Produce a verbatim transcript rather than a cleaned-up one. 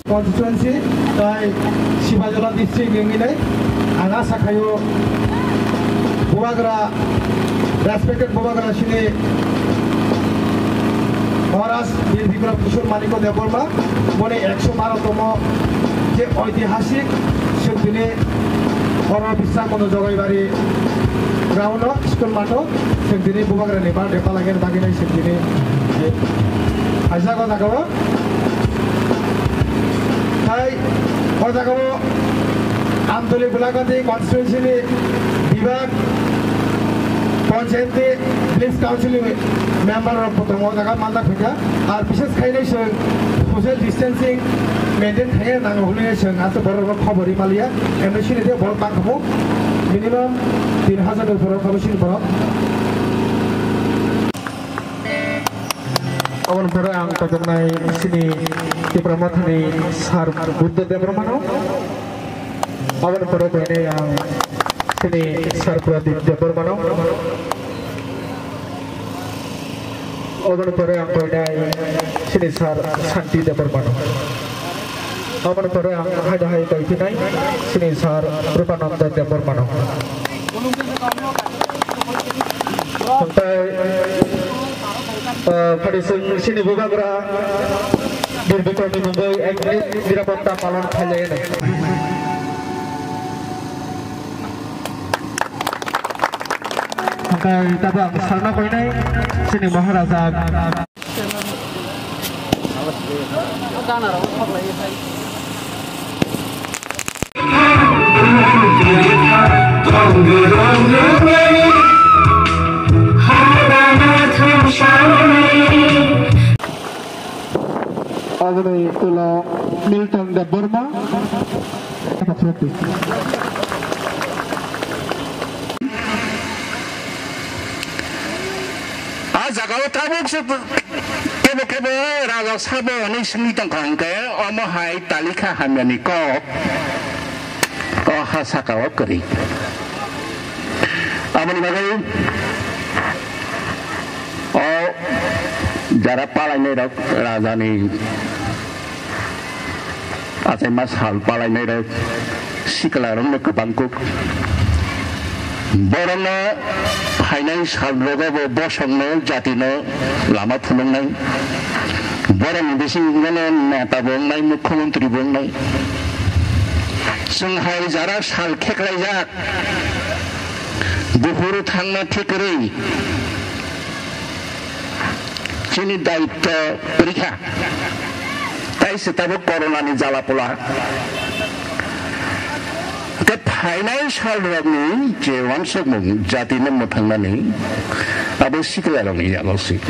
Constituency, tai Sibajola district wngwi nai. Ang asa khaio Bubagra, respected Bubagra sini Maharaj Bir Bikram Kishore Manikya Debbarma, boni ekso baro tomo je oitihasik sengtini oro Biswakhono Jogaibari ground o school matho sengtini Bubagra ni birthday palai bagwi nai sengtini. Aisa ko jaga o. Hai, o jaga o Amtoli Bulakati constituency ni Bibak Panchayat ni Village Council ni member rok bo tongo, o jaga malta phika. Ar bishes khainai se social distancing maintain khainai nango hwnwi se aswk borok rok khobor ri maliya. Emni sini de borok bang khamu minimum tin hajar ni borok khabo sini borok. Aboni pore ang kojaknai sini Tipra Mothani Sir Buddha Debbarmano. Aboni pore koinai ang sini Sir Pradip Debbarmano. Aboni pore ang koinai sini Sir Santi Debbarmano. Aboni pore ang hai hai koiphinai sini Sir Rupananda Debbarmano. Tei, eh, phari chwng sini Bubagra Bir Bikramni mungwi ek minute nirapotta palon khailai. Hwnkhe tabuk ang salna koinai sini Maharaja. Aboni ulo Milton Debbarma. A jaga o tabuk se kebo kebo raja sabo hwnwi swngwi tongkha hwnkhe omo hai talikha hamyani kok o ha saka o kwrwi. Aboni bagwi o jara palainai rok rajani achaima sal palainai rok sikla rokno kwbang kuk. Borokno phainai sal rogo bo bosongno jatino lama phunuknai. Borokni bisingo neta bo wngnai, mukhyamantri bo wngnai. Chwng hai jara sal kheklaijak. Buphuru thangna thik kwrwi chini daitto kwrwi kha. Tai se tabuk corona ni jala pola. Tei phainai sal rokni je uansukmung jati no mwthangnani abo sikla rokni yago se.